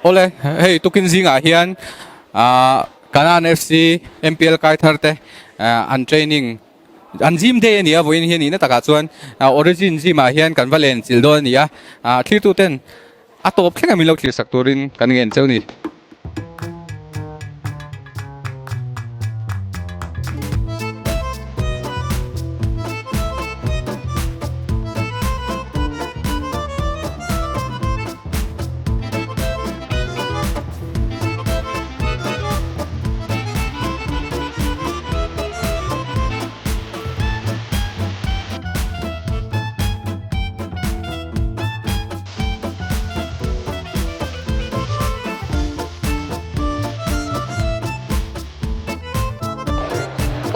Awle, hei tukin zingah hian Kanan FC MPL kai thar te an training an gym day a ni a, vawiin hi a nihna takah chuan Origin gym ah hian kan va len chilh dawn a ni a, thlir ten a tawp thleng a min lo thlir sak turin kan ngen cheu ni.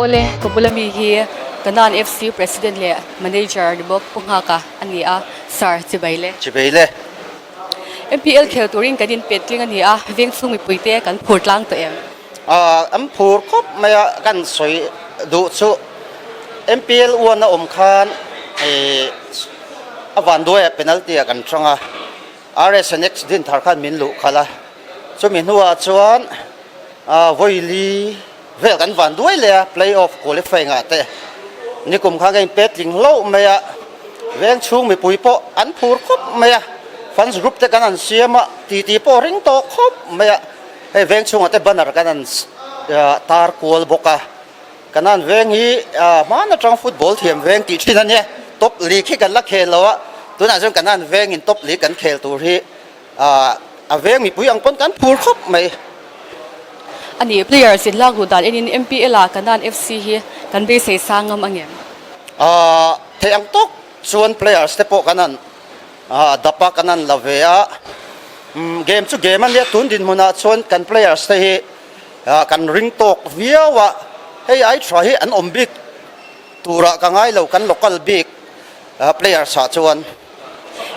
Awle, ka bula mi hi Kanan FC President leh Manager ni bawk Pu Nghaka a ni a, Sir, chibai le. Chibai le. MPL khel turin kan inpet tling a ni a, veng chhung mipuite kan phur tlang tawh em? An phur khawp mai a, kan sawi duh chu MPL uan a awm khan a vanduai ah penalty ah kan hrang a, RSNX din thar khan min luh khalh a, chumi hnuah chuan vawi li vel kan vanduai leh a, play off qualifying ah te nikum khan ka inpet tling hlauh mai a, veng chhung mipui pawh an phur khawp mai a, fans group te kan han siam a, titi pawh ring tawh khawp mai a. Hei veng chhungah te banner kan han tar kual bawk a, kan han veng hi hmaan atang football thiam veng tih thin a nia, top league hi kan la khel lo a, tunah chuan kan han vengin top league kan khel tur hi a veng mipui ang pawn kan phur khawp mai. A ni, players in lak duh dan enin MPL ah kan han FC hi kan beisei sang ngam ang em? Theih ang tawk chuan players te pawh kan han dap a kan han la ve a, game chu game a nia tun dinhmunah chuan kan players te hi kan ring tawk viau a, hei ai tha hi an awm bik turah ka ngai lo kan local bik players ah chuan.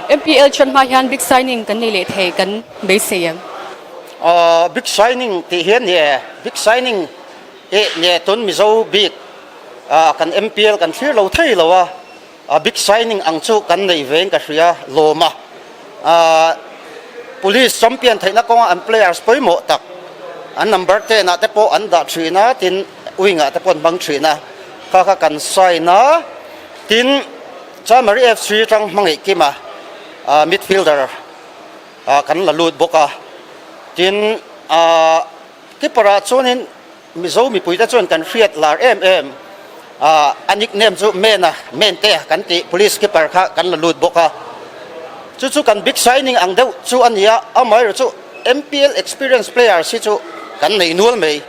MPL chuan hma hian big signing kan nei leh thei kan beisei em? Big signing tih hian ni e, big signing eh nge tun Mizo bik kan MPL kan thlir lo thei lo a. A big signing ang chu kan nei ve in ka hria lawm a, Police champion theihna kawnga an players pawimawh tak an number 10 ah te pawh an dah thin a, tin wing ah te pawh an hmang thin a, kha kha kan sign a, tin Chanmari FC atang hmangaih kim a midfielder kan la lut bawk a, tin keeper ah chuanin Mizo mipuite chuan kan hriat lar em em a, a nickname chu Mena, Mente kan tih police keeper kha kan la lut bawk a. Chu chu kan big signing ang deuh chu a ni a, amaherawh chu MPL experience players hi chu kan nei nual mai.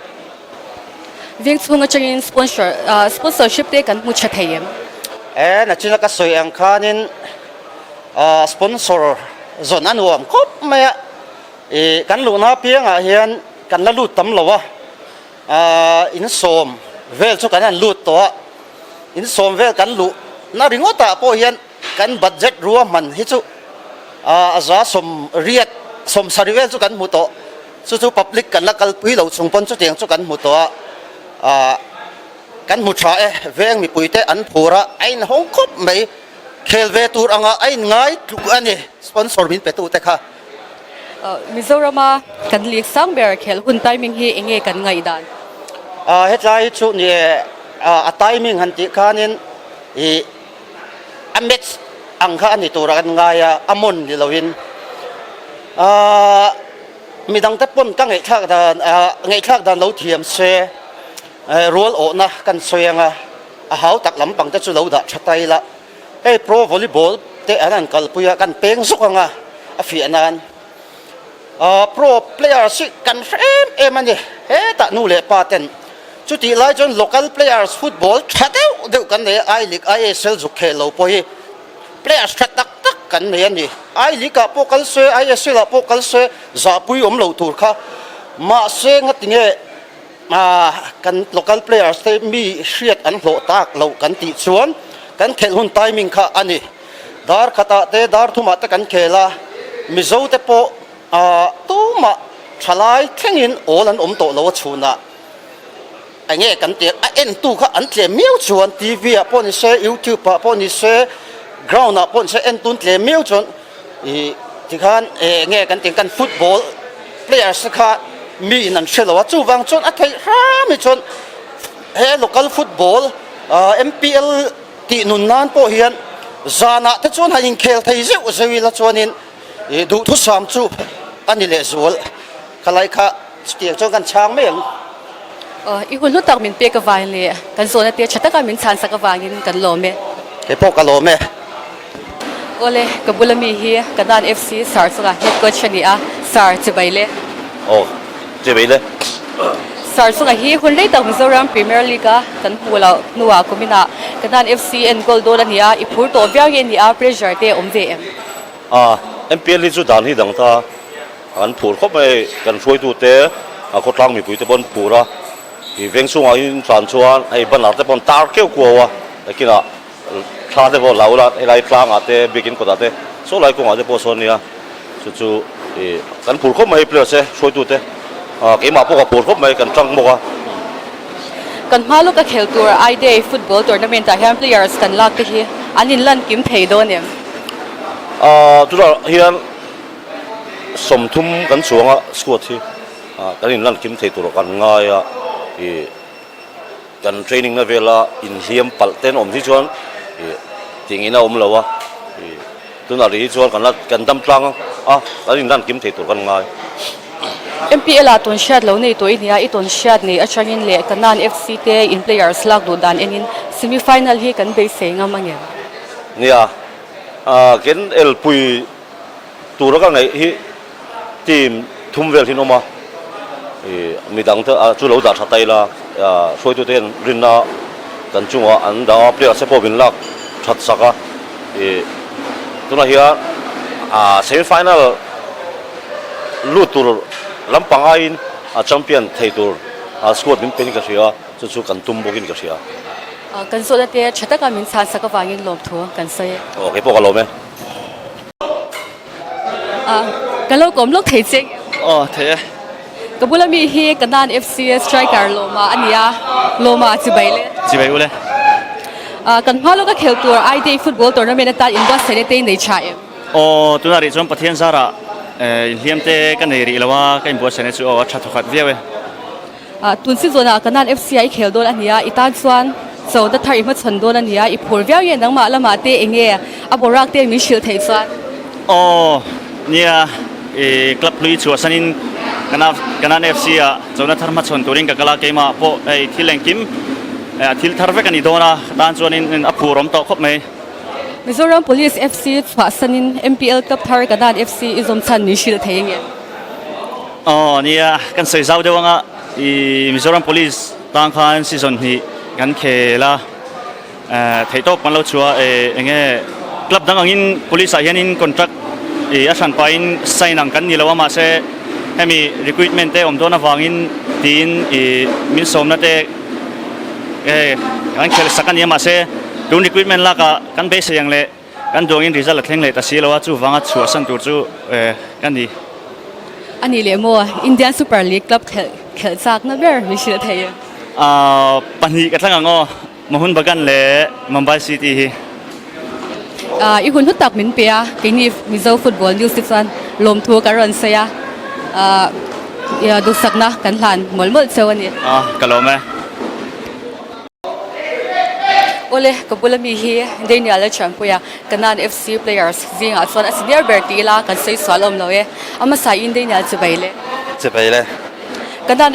Veng chhung atangin sponsor sponsorship te kan hmu tha thei em? E, nachina ka sawi ang khanin sponsor zawn a nuam khawp mai a, i kan luhna apiangah hian Kan la lut tam lo a, in sawm vel chu kan han lut tawh a, in sawm vel kan luh na ringawt ah pawh hian kan budget ruahman hi chu a za sawm riat sawm sarih vel chu kan hmu tawh, chu chu public kan la kalpui lo chung pawn chutiang chu kan hmu tawh a, kan hmu tha e, veng mipui te an phur a, a inhawng khawp mai, khel ve tur anga a inngai tluk a ni sponsor min pe tu te kha. Mizorama kan league sang ber khelh hun timing hi eng nge kan ngaih dan? Hetlai hi chu ni a timing han tih khanin ih a match ang kha a ni tura kan ngai a, a mawn ni loin midang te pawn ka ngaihthlak dan ngaihthlak dan lo thiam se rual awhna kan sawi anga a hau tak lampang te chu lo dah tha ta ila. Hei pro volleyball te an han kalpui a, kan peng zawk ang a, a fiah nan. Ahh pro players hi kan hre em em a ni, hetah nu leh pa ten chutih lai chuan local players football tha deuh deuh kan nei a, I League, ISL zuk khel lo pawh hi players tha tak tak kan nei a ni. I League ah pawh kal se, ISL ah pawh kal se zahpui awm lo tur kha mahse ngatinge A kan local players te mi hriat an hlawh tak loh kan tih chuan kan khelh hun timing kha a ni. Dar khatah te dar thumah te kan khel a, Mizo te pawh tumah thalai thlengin awl an awm tawh lo a chhunah enge kan tih a entu kha an tlem miau chuan TV ah pawh ni se, YouTube ah pawh ni se, ground ah pawh ni se entun tlem miau chuan ih tikhan enge kan tih kan football. players te kha mi in an hre lo a, chuvang chuan a theih hram hi chuan he local football MPL tih nun nan pawh hian zanah te chuan han inkhel thei zeuh zeuh ila chuanin ih duhthusam chu a ni lehzual. Khalai kha chutiang chuan kan chhang mai ang. Aw, i hun hlu tak min pek avang leh kan zawhna te tha taka min chhan sak avangin kan lawm e. Kei pawh ka lawm e. Awle, ka bula mi hi Kanan FC Sir chunga head coach a ni a, Sir chibai le. Aw, chibai le. Sir chunga hi hun rei tak Mizoram Premier League a kan hmuh loh hnuah kuminah Kanan FC enkawl dawn a ni a, i phur tawh viau nge ni a, pressure te a awm ve em? A, MPL hi chu dan hi dang ta. An phur khawp mai, kan hruaitute a khawtlang mipuite pawh an phur a, ih veng chhungah in tlan chuan hei banner te pawh an tar keuh kuau a, nakinah thla te pawh lo la helai tlangah te biakin kawtah te saw lai kawngah te pawh sawn nia chu chu ih kan phur khawp mai hei players te hruaitute ah keimah pawh ka phur khawp mai kan tang bawk a. Kan hma lawk a khel tur I Day football tournament ah hian players kan lak te hi an inlan kim thei dawn em? Ah tunah hian. 30 kan chuang a squad hi kan inlan kim thei tur kan ngai a ih kan training na vela inhliam palh te an awm hi chuan ih tingin a awm lo a ih tunah rih hi chuan kan la kan dam tlang a kan inlan kim thei tur kan ngai. MPL ah tawn hriat lo nei tawh i nia i tawn hriat nei atangin leh Kanan FC te in players lak duh dan enin semi final hi kan beisei ngam angem? Nia ken elpui. Tura ka ngaih hi team thum vel hi an awm a, ih midang te chu lo dah tha ta ila, hruaitute hian rinna kan chungah an dah a, players te pawh min lak that sak a, ih tunah hian ah semi final lut tur lampang aiin a champion thei tur squad min pe in ka hria, chu chu kan tum bawkin ka hria. Kan zawhna te tha taka min chhan sak avangin lawmthu kan sawi e. Aw keipawh ka lawm e. Ka lo kawm lawk thei che. Aw thei e. Ka bula mi hi Kanan FC striker Lawma a ni a, Lawma chibai le. Chibai u le. Kan hma lawka khel tur I Day Football Tournament atan inbuatsaihna te i nei tha em? Aw tunah rih chuan Pathian zarah inhliam te ka nei rih lo a, ka inbuatsaihna chu aw a tha thawkhat viau e. Tun season ah Kanan FC ah i khel dawn a nia, i tan chuan chona thar i hmachhawn dawn a nia, i phur viau nge nangmah lamah te eng nge a boruak te min hrilh theih chuan? Aw nia, i club hlui chhuahsanin Kanan FC ah chona thar hmachhawn turin ka kal a, keimah pawh hei thil engkim thil thar vek a ni dawn a, ka tan chuanin a phur awm tawh khawp mai. Mizoram Police FC chhuahsanin MPL club thar Kanan FC i zawm chhan min hrilh thei nge? Aw nia, kan sawi zau deuh anga i Mizoram Police tang khan season hnih kan khel a, theihtawp kan lo chhuah a, eng nge club dang angin Police ah hianin contract i a hran pahin sign ang kan ni lo a, mahse hemi recruitment te awm dawn avangin tiin i min sawmna te kan khel sak a ni a, mahse tun recruitment lakah kan beisei ang leh Kan duangin result a thleng leh ta si lo a, chuvanga chhuahsan tur chu ka ni. A nih leh maw, Indian Super League club khelh khelh chakna ber min hrilh thei em? Pahnih ka thlang ang aw, Mohun Bagan leh Mumbai City hi. I hun hlu tak min pe a, keini Mizo Football News te chuan lawmthu kan rawn sawi a, duhsakna kan hlan mawlh mawlh cheu a ni. Ka lawm e. Awle, ka bula mi hi Daniel a thianpui a, Kanan FC players zingah chuan a senior ber ti ila kan sawi sual awm lo e. A hmasa in Daniel chibai le. Chibai le. Kanan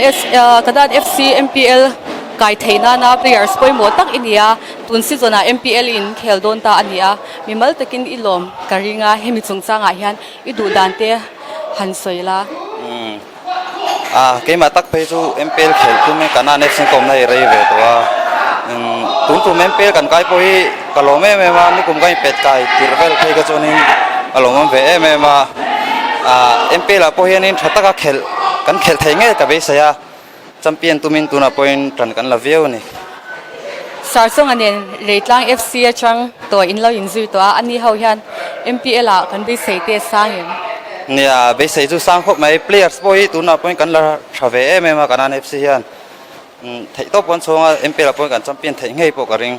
Kanan FC MPL kai theih nana players pawimawh tak i ni a, tun season ah MPL in khel dawn ta a ni a, mimal takin i lawm ka ring a, hemi chungchangah hian i duh dan te han sawi la. A keimah tak phei chu MPL khel tum in kan an FC kawmna hi rei ve tawh a tun tum MPL kan kai pawh hi ka lawm em em a nikum ka inpet kai tirh vel phei kha chuanin ka lawmawm ve em em a MPL ah pawh hianin tha taka khelh kan khelh thei ngei ka beisei a champion tumin tunah pawhin tan kan la viau a ni. Sarchunga nen Reitlang FC atang tawh in lo inzui tawh a, ani ho hian MPL ah kan beisei te sang em? Nia, beisei chu sang khawp mai. Players pawh hi tunah pawhin kan la tha ve em em a, Kanan FC hian theih tawp kan chhawng a, MPL ah pawhin kan champion theih ngei pawh ka ring.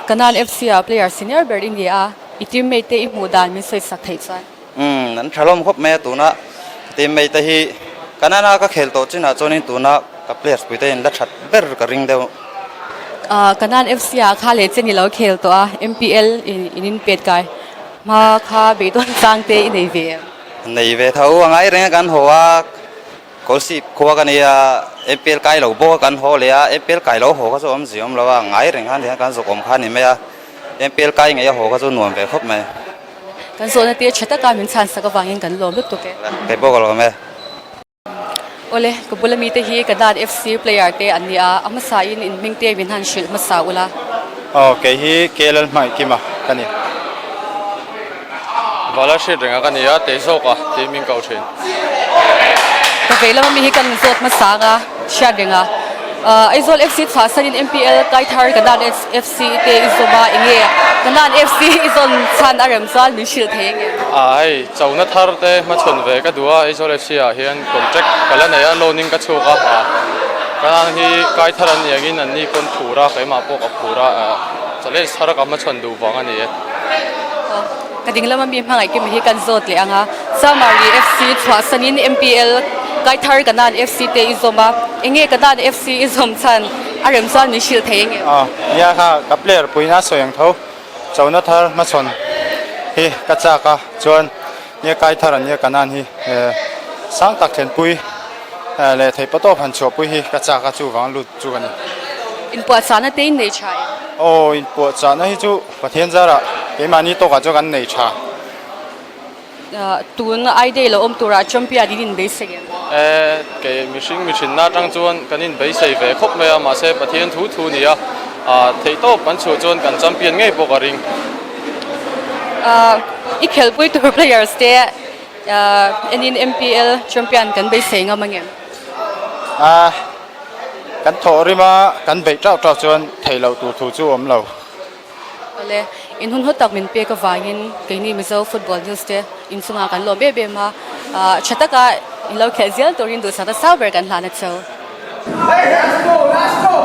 Kanan FC ah player senior ber i ni a, i teammate te i hmuh dan min sawi sak theih chuan? Umm, an tha hlawm khawp mai a, tuna. Teammate te hi Kanana ka khel tawh chinah chuanin tuna ka players pui te in la that ber ka ring deuh. Kanan FC ah kha leh chen i lo khel tawh a, MPL in in inpet kai hma kha beidawn chang te i nei ve em? Nei ve tho, a ngai reng a kan haw a, Kawlsip khua ka nia, MPL kai lo bawk a kan haw leh a, MPL kai lo haw kha chu awm zia awm lo a, a ngai reng khan tihian kan zuk awm kha a ni mai a, MPL kai ngei a haw kha chu nuam ve khawp mai. Kan zawhna te tha taka min chhansak avangin kan lawm lutuk e. Kei pawh ka lawm e. Awle, ka bula mite hi Kanan FC player te an ni a, a hmasain in hming te min han hrilh hmasa ula. Aw, kei hi KLL Hmaikima ka ni. Vala hriat renga ka ni a, tei zawk a, tih min ko thin. Ka vei lama mi hi kan zawt hmasa anga hriat renga. Aizawl FC chhuahsanin MPL Kaithar Kanan FC te i zawm a, enge Kanan FC i zawn chhan a rem chuan min hrilh thei enge? A hei, chona thar te hmachhawn ve ka duh a, Aizawl FC ah hian contract ka la nei a, loan in ka chhuak a, Kanan hi Kaithar an nih angin an ni pawn phur a, keimah pawh ka phur a, challenge thar ka hmachhawn duh vang a ni e. Ka ding lama mi hmangaih kimi hi kan zawt leh ang a, Samari FC chhuahsanin MPL Kaithar Kanan FC te i zawm a, enge Kanan FC i zawm chhan a rem chuan min hrilh thei enge? Aw, nia kha ka player puiin a sawi ang tho, chona thar hmachhawn hi ka chak a, chuan nia Kaithar an nia Kanan hi sang tak thlenpui leh theih patawp han chhuahpui hi ka chak a, chuvang lut chu ka ni. Inpuahchahna te in nei tha em? Aw, inpuahchahna hi chu Pathian zarah keimahni tawkah chuan kan nei tha. Tun I day lo awm turah champion in inbeisei em? E, kei mihring mihrinna atang chuan kan inbeisei ve khawp mai a, mahse Pathian thu thu ni a, theihtawp kan chhuah chuan kan champion ngei pawh ka ring. I khelpui tur players te enin MPL champion kan beisei ngam angem? A, kan thawh rima kan beih tauh tauh chuan theih loh tur thu chu awm lo. Awle, in hun hawt tak min pek avangin keini Mizo Football News te inchungah kan lawm em em a, tha taka in lo khelh zel turin duhsakna sang ber kan hlan a cho. Hey, let's go, let's go!